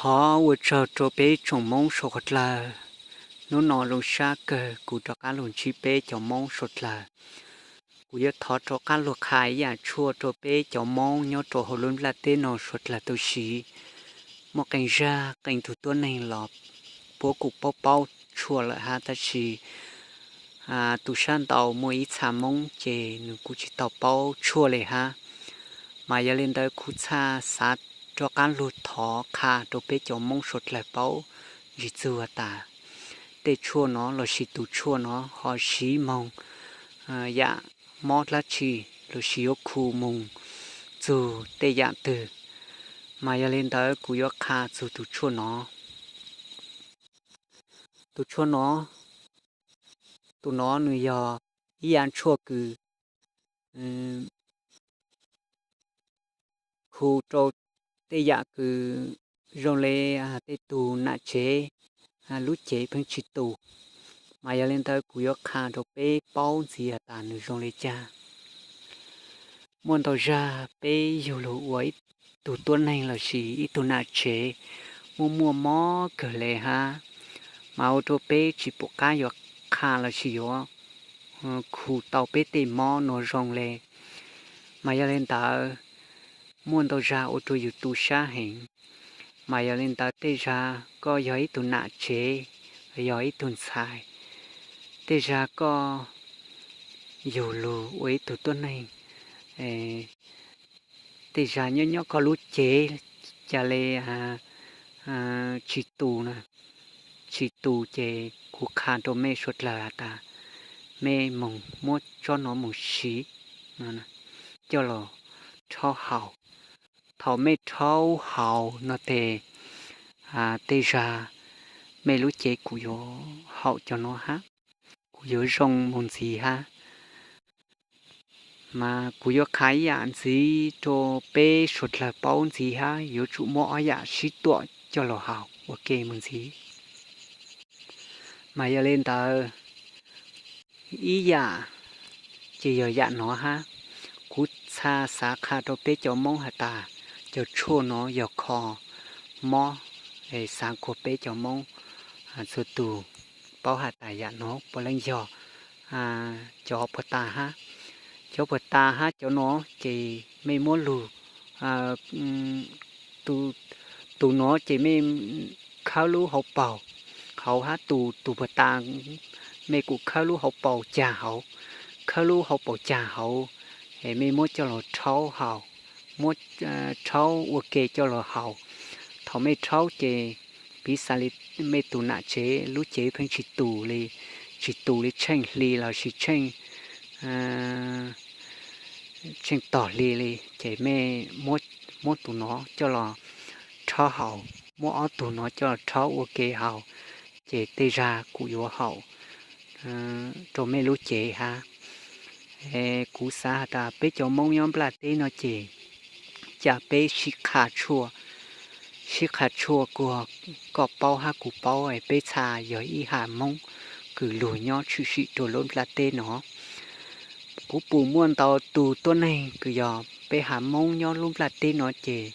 Thov ua tsaug rau peb tsoom Moob suav dlawg. Hnub no zoo sab kawg kuv rov qab los ntsib peb cov Moob suav dlawg. Kuv yuav thov rov qab los qha ib yam tshuaj rau peb cov Moob nyob rau hauv lub nplaj teb no suav dlawg tau siv. Muaj qee zaj qee tus tuab neeg los puab kuj paub paub tshuaj lawm hab, tab sis tus sab ntau muaj ib txha Moob ces nws kuj tsis tau paub tshuaj li hab. Mas yog li ntawd kuv txhaj xav rov qab lug thov qha rau peb cov Moob suav dlawg paub ntsis txug has tas tej tshuaj no lossis tus tshuaj no ho siv moog yam mob dlaab tsi lossis yuav khu moog txug tej yam twg. Mas yog li ntawd kuv yuav qha txug tus tshuaj no. Tus tshuaj no, tus no nws yog ib yam tshuaj kws khu rau tej yam kws zoo li tej tug nam tsev lub cev pheej tsis tus. Mas yog li ntawd kuv yuav qha rau peb paub ntxiv has tas nws zoo li cas. Muaj ntau zag peb yug lug ua ib tug tuab neeg lossis ib tug nam tsev muaj muaj mob kawg le hab, mas ua rau peb tsis pum qab yuav qha lossis yuav khu tau peb tej mob no zoo le. Mas yog li ntawd, muaj ntau zag ua rau yus tu sab heev. Mas yog li ntawd tej zag koj yog ib tug nam tsev, yog ib tug ntxhais, tej zag koj yug lug ua ib tug tuab neeg, tej zag nyob nyob koj lub cev ca le tsis tus, tsis tus ces kuv qha rau mej suav dlawg has tas mej moog muab tsob no moog siv coj los rhaub haus. Thaum mej rhaub haus no tes tej zag mej lub cev kuj yuav haum cov no hab, kuj yuav zoo moog ntxiv hab. Mas kuv yuav qha ib yam ntxiv rau peb suav dlawg paub ntxiv hab, yuav tsum muab ob yam sib tuam coj los haus ua ke moog ntxiv. Mas yog li ntawd, ib yam ces yog yam no hab. Kuv txhaj xav qha rau peb cov Moob has tas cov tshuaj no yog kho mob, xav kuas peb cov Moob txhua tus paub has tas yam no puav leej yog cov puag ta hab. Cov puag ta hab cov no ces mej muab lug, tus no ces mej khawb lub hauv paug hauv hab, tus tus puag ta mej kuj khawb lub hauv paug cag hauv, khawb lub hauv paug cag hauv, es mej muab coj los rhaub haus, muab rhaub ua ke coj los haus. Thaum mej rhaub ces piv xas li mej tus nam tsev lub cev pheej tsis tus li, tsis tus li tsheej hli lossis tsheej tsheej tog hli li, ces mej muab tus no coj los rhaub haus, muab ob tug no coj los rhaub ua ke haus, ces tej zag kuj yuav haum rau mej lub cev hab. Kuv xav has tas peb cov Moob nyob nplaj teb no ces ca peb sib qha tshuaj, sib qha tshuaj kuas koj paub hab kuv paub, peb txhaj yog ib has Moob kws lug nyob tshwm sim rau lub nplaj teb no. Kuv pum muaj ntau tus tuab neeg kws yog peb has Moob nyob lub nplaj teb no ces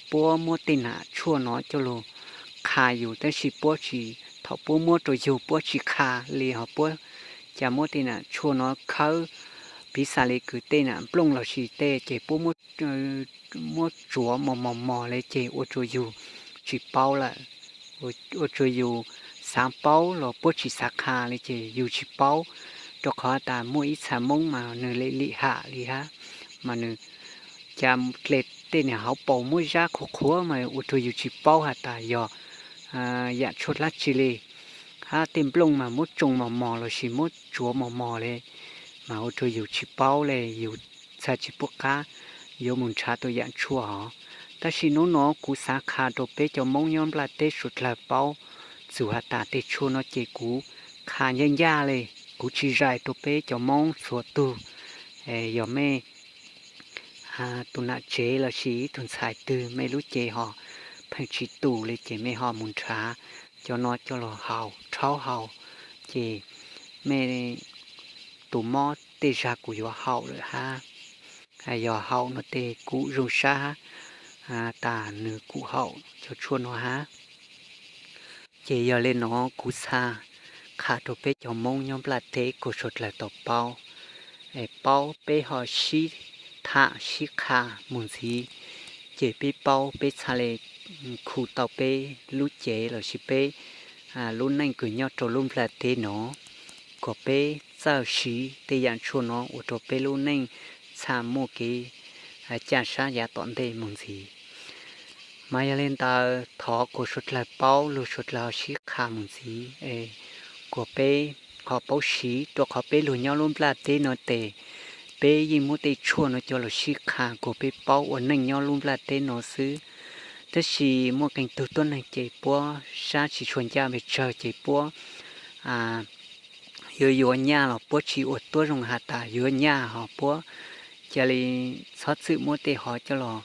puab muab tej nam tshuaj no coj lug qha yus, tab sis puab tsis, thaum puab muab rau yug puab tsis qha li, ho puab ca muab tej nam tshuaj no khawb, piv xas li kws tej nam nplooj lossis tej ces puab muab tsuav mos mos mos li ces ua rua yug tsis paub lawm. Ua rua yug xav paub los puab tsis xav qha li ces yug tsis paub, rua qhov tas muaj ib txha Moob mas nwg lim lim ham li hab, mas nwg ca dle tej nam hauv paus muab zab qhuav qhuav mas ua rua yug tsis paub has tas yog yam tshuaj dlaab tsi li, hab tej nplooj mas muab tsoo mos mos lossis muab tsuav mos mos li, mas ua rua yug tsis paub li, yug txhaj tsis pum qab yuav mus nrhav tau yam tshuaj hov. Tab sis nub no kuv xav qha rua peb cov Moob nyob nplaj teb suav dlawg paub txug has tas tej tshuaj no ces kuv qha ncaj ncaj li, kuv tsis zais rua peb cov Moob txhua tug. Yog mej tus nam tsev lossis ib tug ntxhais twg mej lub cev ho pheej tsis tus li ces mej ho mus nrhav cov no coj los haus, rhaub haus, ces mej tus mob tej zag kuj yuav haum lawm hab. Yog haum no tes kuj zoo sab hab, tas nwg kuj haum. rau tshuaj no hab. Ces yog le no kuv txha qha rau peb cov Moob nyob nplaj teb kom suav dlawg tau paub, paub peb ho sib tham sib qha mus ntxiv, ces peb paub peb txha le khu tau peb lub cev lossis peb lub neej kws nyob rau lub nplaj teb no, kom peb txawj siv tej yaam tshuaj no ua rau peb lub neej txha muaj kev ca sab yav tom ntej mus ntxiv. Mas yog le ntawd thov kom suav dlawg paub lug suav dlawg ho sib qha mus ntxiv, kom peb ho paub siv, rua qhov peb lug nyob lub nplaj teb no tes peb yeej muab tej tshuaj no coj lug sib qha kom peb paub ua neej nyob lub nplaj teb no xwb. Tab sis muaj qee tug tuab neeg ces puab sab tsis tshua ncaj pes tsawg ces puab yuav yuav nyaj los puab tsis ua tuab zoo has tas yuav nyaj ho puab ca le txhob txwm muab tej hov coj los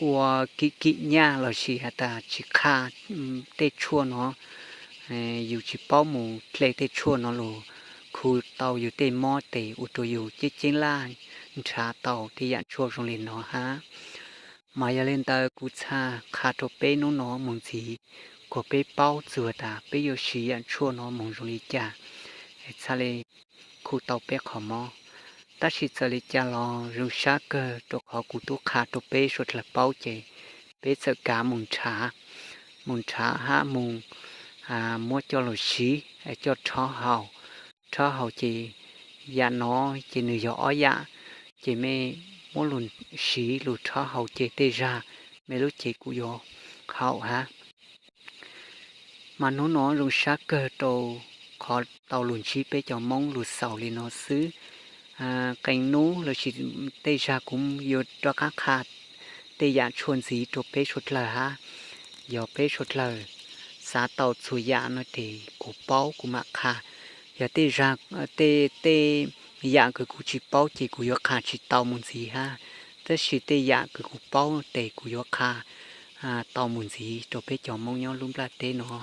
ua kim kim nyaj lossis has tas tsis qha tej tshuaj no, yus tsis paub mus hle tej tshuaj no lug khu tau yus tej mob tes ua rua yus ceeb ceeb laj nrhav tau tej yaam tshuaj zoo le no hab. Mas yog le ntawd kuv txha qha rau peb nub no mus ntxiv kom peb paub txug tas peb yuav siv yaam tshuaj no mus zoo li cas txha le khu tau peb qhov mob. Tab sis txawm li cas los zoo sab kawg rua qhov kuv tub qha rau peb suav dlawg paub ces peb txawm kav mus nrhav, mus nrhav hab mus muab coj lug siv, coj rhaub haus. Rhaub haus ces yaam no ces nwg yog ob yaam, ces mej muab lug siv lug rhaub haus ces tej zag mej lub cev kuj yuav haum hab. Mas nub no zoo sab kawg rau qhov tau lug ntsib peb cov Moob lug xaus li no xwb. Qee nub lossis tej zag kuv yuav rov qab qha tej yaam tshuaj ntxiv rau peb suav dlawg hab. Yog peb suav dlawg xav tau txhua yaam no tes kuv paub kuv mam qha. Yog tej, tej yaam kws kuv tsis paub ces kuv yuav qha tsis tau mus ntxiv hab. Tab sis tej yaam kws kuv paub tes kuv yuav qha tau mus ntxiv rau peb cov Moob nyob lub nplaj teb no.